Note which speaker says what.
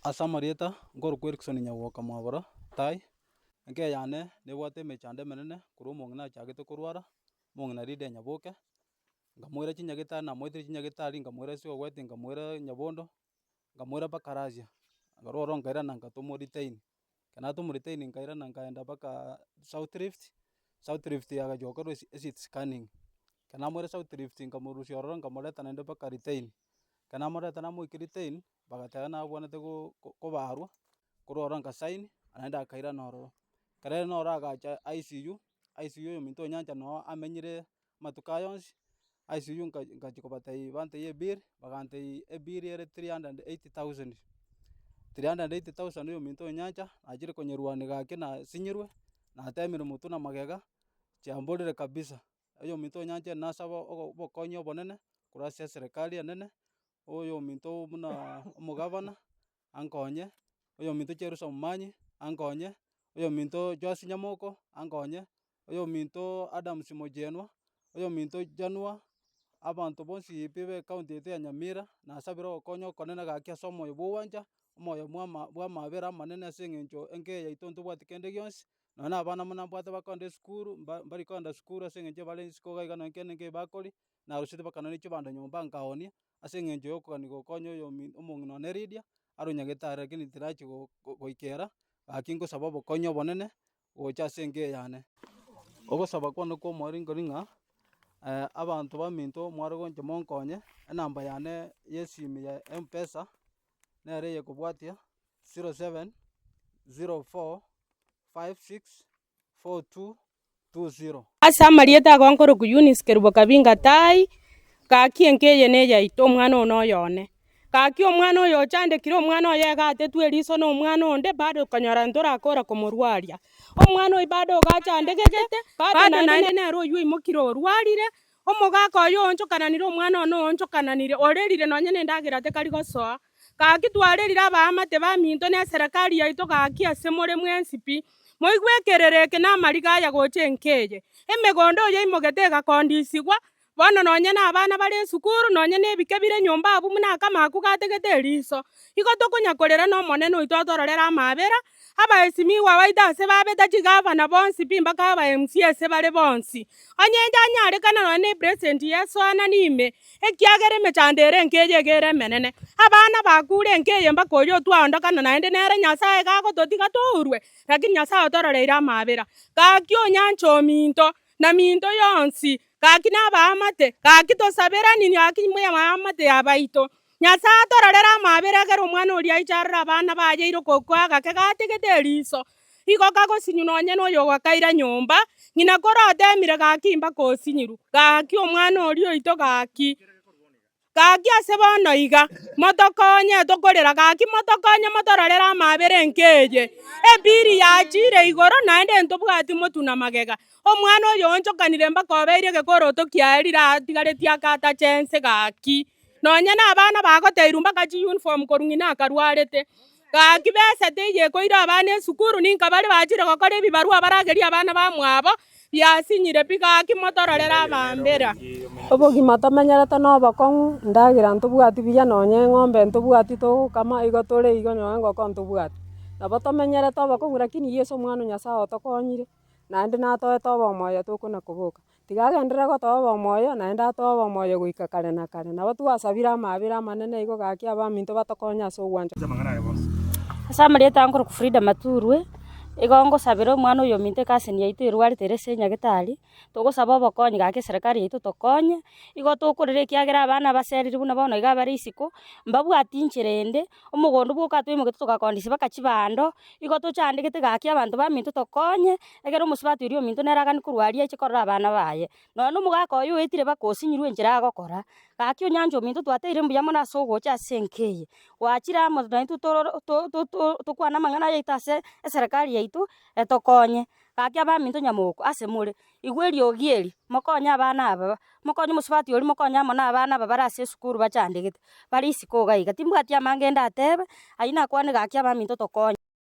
Speaker 1: Ase amarieta nkorokwa Erikson Nyagwoka Mwabora Tai, enka eyane nebwate emechando emenene korwa omong'ina achagete korwara, omong'ina Lydia Nyaboke, nkamoira chinyagetari namoetire chinyagetari nkamoira ase ogweti nkamoira Nyabondo, nkamoira mpaka Russia, nkarwa ororo nkairana nkatomwa retain, ekero natomwa retain nkairana nkaenda mpaka South Rift, South Rift agachia gokorwa esi ecity scanning, ekero namoire South Rift nkamorusia ororo nkamoreta naende mpaka retain, ekero namoreta namoikia retain, bagateba nabwenerete go kobarwa, korwa ororo nkasign, naende akairana ororo. Ekero airana ororo agacha ICU, ICU oyominto onyancha noo amenyire amatuko aya onsi, ICU nka nkachia kobatebia bantebie ebill, bagantebia ebill ere 380,000, 380,000 oyominto onyancha, nachire konyerwania gaki nasinyirwe, natemire motwe na magega, chiamborire kabisa. Oyominto onyancha nasaba ogo obokonyi obonene, korwa ase eserekari enene, oyominto buna omogavana, ankonye, oyominto Jerusa Momanyi ankonye, oyominto Joash Nyamoko ankonye, oyominto Adams Mojenwa, oyominto Janua, abanto bonsi pi be ecounty yaito ya Nyamira, nasabire ogokonya okonene gaki ase omoyo bwa ogwancha, omoyo bwa ama bwa amabera amanene ase eng'encho enka eye yaito ntobwati kende gionsi, nonye na abana buna mbwate bakogenda esukuru, mba mbari kogenda sukuru ase eng'encho bare isiko iga iga nonye kende nkeiyo bakoria, narusete mpaka nonye chibando nyomba nkaonia, ase eng'encho ya okogania gokonya oyomi omong'ina one Lydia, arwe nyagetari lakini tirachi go goikera, gaki nkosaba obokonyi obonene, gocha ase enka eye yane. Ogosaba kwane kwa omoerio nkori ng'a abanto baminto mware goncha monkonye, enamba yane ya esimi ya mpesa, nere eyekobwatia 07 04 56 42 20.
Speaker 2: Ase amarieta ago nkorokwa Eunice Kerubo Kabinga Tai, gaki enka eye neyaito, omwana one oyo one. Gaki omwana oyo ochandekire omwana oye iga atetwe eriso na omwana onde bado okonyora ntorakora komorwaria. Omwana oyio bado iga achandegete, bado naende nere oyio oimokire orwarire, omogaka oyo oonchokananire omwana one oonchokananire, orerire nonye na endagera tekari gosoa. Gaki twarerire abaamate baminto na eserekari yaito gaki ase more mwensi pi, moigwe ekerero eke na amariga aya gocha enka eye. Emegondo oyo eimogete egakondisigwa, bono nonye na abana bare esukuru, nonye na ebike bire nyomba abwo buna akamaku gategete eriso. Igo tokonya korera na Omonene oito atororere amaabera, abaesimigwa baito ase babeta chigavana bonsi pi mpaka aba MCA ase bare bonsi. Onye inche anyarekana nonye na epresident yesoanani ime, Ekiagera emechando ere enka eye iga ere emenene, abana bakure enka eye mpaka oria otwaondokana naende nere Nyasae iga agototiga tourwe, lakini Nyasae otororeire amaabera. Gaki onyanche ominto, na minto yonsi, gaki na abaamate, gaki tosaberani gaki abaamate abaito. Nyasae atororere amaabera ekero omwana oria aiche arore abana baye ire okokwa agake gatigete eriso. Igo kagosinywa nonye noyo ogakaira nyomba, ng'ina kore otemire gaki mpaka osinyirwe, gaki omwana oria oito gaki. Gaki ase bono iga, motokonye tokorera gaki motokonye motororere amaabera enka eye. Ebiri yachire igoro naende ntobwati motwe na magega. Omwana oyo oonchokanire mpaka obeire egekoroto kiaye rire atigaretie ake atache ense gaki. Nonye na abana bagoteirwe mpaka chiuniform korwa ng'ina akarwarete. Gaki besa teiyo ekoira abana esukuru, ninka bare bachire gokora ebibarua baragerie abana bamwabo, biasinyire pi gaki motororere abambera.
Speaker 3: Obogima tomenyerete nobokong'u, endagera ntobwati buya nonye eng'ombe ntobwati togokama igo tore igo nonye engoko ntobwati. Nabo tomenyerete obokong'u lakini Yeso omwana o Nyasaye otokonyire, naende natoete obomoyo tokona koboka. Tiga agenderere gotoa obomoyo, naende atoe obomoyo goika kare na kare. Nabo twasabire amaabera amanene igo gaki abaminto batokonye ase ogwancha.
Speaker 4: Ase amarieta aya nkorokwa Frida Maturwe, igo ngosabera omwana oyo ominto ecousin yaito erwarete ere ase nyagetari, togosaba obokonyi gaki eserekari yaito tokonye, igo tokorera ekiagera abana baserire buna bono iga bare isiko, mbabwati nchera ende, omogondo bwoka twaimogete togakondisia mpaka chibando, igo tochandegete gaki abanto baminto tokonye, Ekero omosubati oria ominto nere aganie korwa aria aiche korora abana baye, nonya na omogaka oye oetire mpaka osinyirwe enchera agokora, gaki onyancha ominto twateire mbuya mono ase ogocha ase enka eye, gwachire amo naintwe tororo to- to- to tokwane amang'ana ayaito ase eserekari yaito etokonye. Gaki abaminto nyamoko ase more, igwa eriogi eri, mokonye abana aba, mokonye omosubati oria mokonye amo na abana aba bare ase esukuru bachandegete, bare isiko iga iga. Timbwati amange ndatebe, ayio nakwane gaki abaminto tokonye.